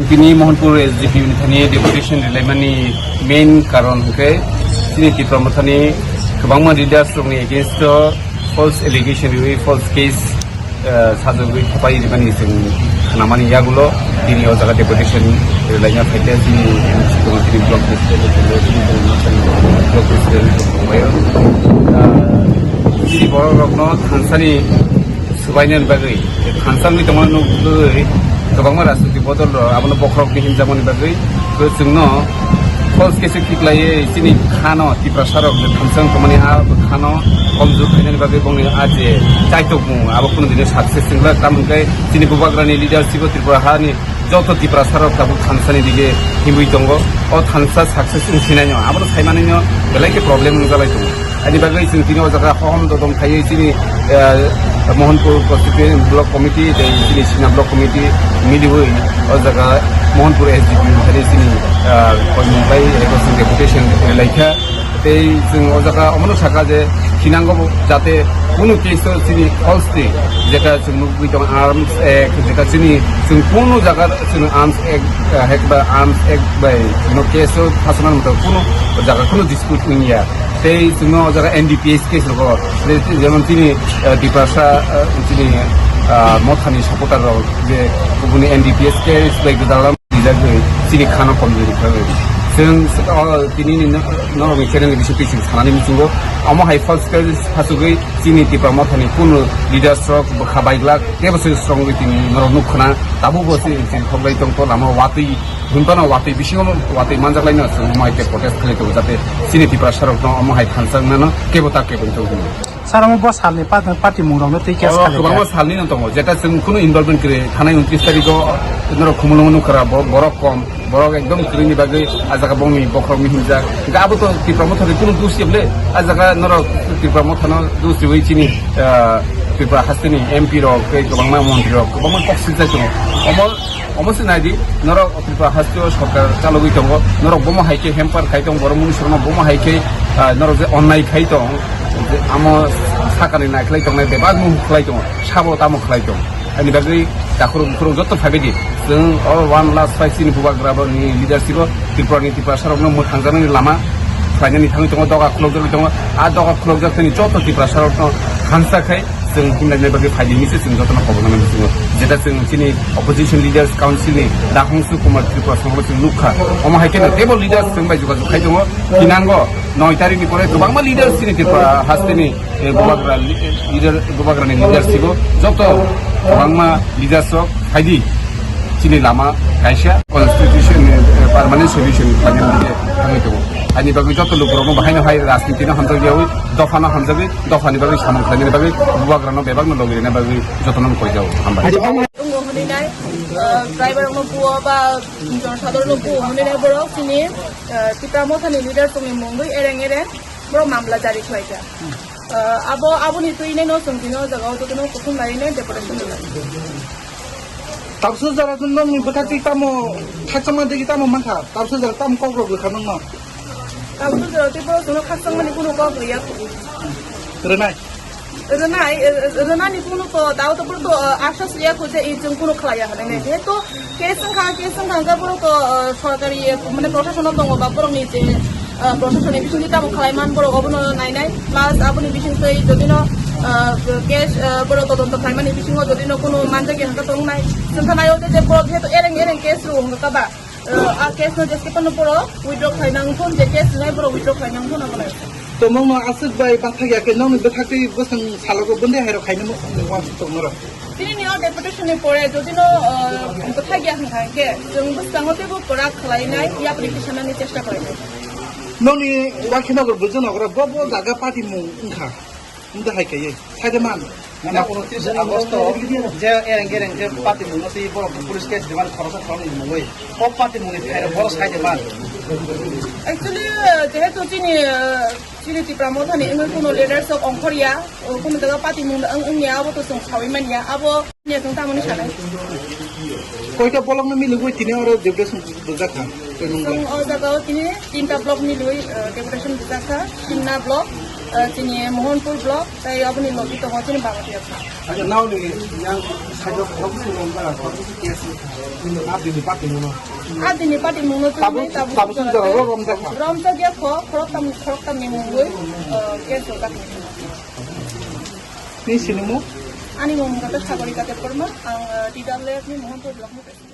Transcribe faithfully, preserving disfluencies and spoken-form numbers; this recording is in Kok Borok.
Tini Mohanpur S D P ni thani deputation rilaimani main karon hwnkhe chini Tipra Mothani kwbangma leaders rokni against o false allegation riwi false case, eh, sajagwi thapai rimani chwng khnamani yagulo tini o jaga deputation rilaina phaikhe chini M C tini block president, block president tongbaio. Ah, chini borok rokno thansani swbainani bagwi, thansa wngwi tongmani nugwi kwbangma rajniti bodol rok abono bokhorokni hinjakmani bagwi, tei chwngno false case khiklaiwi chini khano Tiprasa rok je thansa wng tongmani a khano komjor khainani bagwi bongni a je chaitokmung abo kunu dino success wngla, tamo hwnkhe chini bubagrani leadership o Tripura hani joto Tiprasa rok tabuk thansani dige himwi tongo. O thansa success wng sinai no abono saimani no belai khe problem wngjalai tongo. Ani bagwi chwng tini o jaga hohom dodom khaiwi chini, eh, Mohanpur Constituency Block Committee tei chini Sina Block Committee miliwi o jaga Mohanpur S D P ni thani chini, eh, koimung bai eko chwng deputation rwlaikha. Tei chwng o jaga omono sakha je khinango bo jate kunu case o chini false tei jeta chwng nugwi tong Arms Act, jeta chini chwng kunu jaga chwng Arms Act, eh, hek ba Arms Act bai chwngno case o phasanani moto kunu jaga kunu dispute wngya. Tei chwngno o jaga N D P S case rogo, je-, jemon chini, eh, Tiprasa, eh, chini, ah, Mothani supporter rok je kubuni N D P S case bai gwdallam rijagwi chini khano komjori khlaiwi. Chwng, oh, tini ni no-, norokni channel ni bisingtwi chwng sanani muchungo. Omo hai false case phasugwi chini Tipra Mothani kunu leaders rok bwkha baiglak, teibo se strongwi tini norok nukkhna. Tabukbo se chini khoklai tongkho lama watwi Hwnphano watwi bisingo watwi manjaklaino chwng omo hai khe protest khlai tongo, jate chini Tiprasarokno omo hai thansa wngnano kebo ta kebo wngthok hwnwi. Sir, omo bo salni pa-, patimungrokno tei case oro khlaijak. Kwbangma salnino tongo, jeta chwng kunu involvement kwrwi, thanai untris tarikho norok Khumulwngo nukha, bo-, borok kom, borok ekdom kwrwini bagwi a jaga bongni bokhorokni hinjak. Hwnkhe abo to Tipra Mothani kunu dus ya bwle, a jaga norok Tipra Mothano dus riwi chini, ah, Tripura hasteni M P rok tei kwbangma montri rok kwbangma kok swijak tongo. Omo Omo se nai di, norok Tripura haste o sorkar chalogwi tongo, norok bomo hai khe hamper khai tong, borok mung songno bomo hai khe, ah, norok je onnai khai tong, je amo sakani nai khlai tongnai, bebak mung khlai tongo, sabo tamo khlai tong. Ani bagwi takhurok bukhurok joto phaibai di, chwng o one last fight chini bubagra bo ni leadership o Tripura ni Tiprasa rokno mwthangjaknani lama khlainani thangwi tongo, doga khulokjagwi tongo, a doga khulokjak thani joto Tiprasa rokno thansa khai, Chwng himlaina bagwi phaidi hinwi se chwng jotono khobor nangmani bisingo. Jeta chwng chini opposition leaders council ni Dakhongsu Kumar Tripura songbo chwng nukha. Omo hai kheno teibo leaders chwng bai jogajog khai tongo. Thinango noi tarikni pore kwbangma leaders chini Tripura hasteni, eh, bubagra li-, leader, bubagrani leaders sibo joto kwbangma leaders rok phaidi chini lama kaisa constitution, eh, permanent solution khlainani thangwi tongo. Ani bagwi joto lukurokno bahaino hai rajnitino hamjakyawi, dophano hamjagwi, dophani bagwi samung khlainani bagwi bubagrano bebakno logi rwna bagwi jotono koi jao. Hambai. Tongo hwnwi nai, ah, driver rokno buo ba jonosadharno buo hwnwi nai borok chini, ah, Tipra Mothani leader tongni mungwi ereng ereng borok mamla jari khlaijak. Ah, abo, aboni twi nai no chwng tini o jaga o jotono kuthum lai nai deportation rwlai. Tabuksa jora tong nokni bwkhaktwi tamo khakchangma digi tamo mankha? Tabuksa jora tamo kok rok rwkha nokno? Tabuksa jora tei borok chwngno khakchangmani kunu kok rwya. Rwnai? Rwnai, eh, rwnani kunu to, tao to borok to, eh, asas rwya kho je, eh, chwng kunu khlaiya hwnwi. Jehetu case wngkha, case wngkha hwnkhe borok to, eh, sorkari, eh, mane proshashono tongo ba borokni je, ah, proshasoni bisingtwi tamo khlai man borok obono nainai, plus aboni bisingtwi jodino, ah, case, ah, borok todonto khlaimani bisingo jodino kunu manjak ya hwnkhe tongnai. Chwng kha naio je, je borok jehetu ereng ereng case rw hwnkha ba, ah, a case no jeske phano borok withdraw khlai nang thun, je case rwnai borok withdraw khlai nang thun abo nai. Tomongno aswk bai bathak ya khe nokni bwkhaktwi bwswng salogo bondai hairok khainai mo-, mo-, tongnorok. Tini ni o deputation ni pore jodi no, ah, bwthai ya hwnkha hwnkhe chwng bwskango teibo kwrak khlainai, yapri khe sanani chesta khlainai. Nokni Wakhinagar Bwjwnagar bo bo jaga party mung wngkha. Wngda hai kaiye. Saide man. Nana unotris Agosto je ereng ereng je party mungno tei borok police case demand khoroksa khoroknwi mungwi. O party mungni phairok borok saide man. Actually, ah, jehetu chini, ah, Chini Tipra Mothani wngwi kuno leaders rok ongkhorya, o kuno jaga party mung wng-, wngya, abo to chwng saui manya, abo niya chwng tamoni sanai. Koita block no milugwi tini oro deputation bujak kha? Chwng o jaga o tini tinta block milugwi, eh, deputation bujak kha, Simna block, Ah, chini Mohanpur block, tei aboni logi tongo chini Bangladesh. Acha, naoni yang sajok khorok sini nang bara khorok sini case ni kha. Ini abini party mungno. Abini party mungno twi tabu, tabu sini jora ro rom jakha. Rom jakya kho, khorok tam, khorok tam ni mungwi, ah, case ro jakha. Ni sini mo? Ani mung kata Sagori kata Perma, ang, ah, T W F ni Mohanpur block ni president.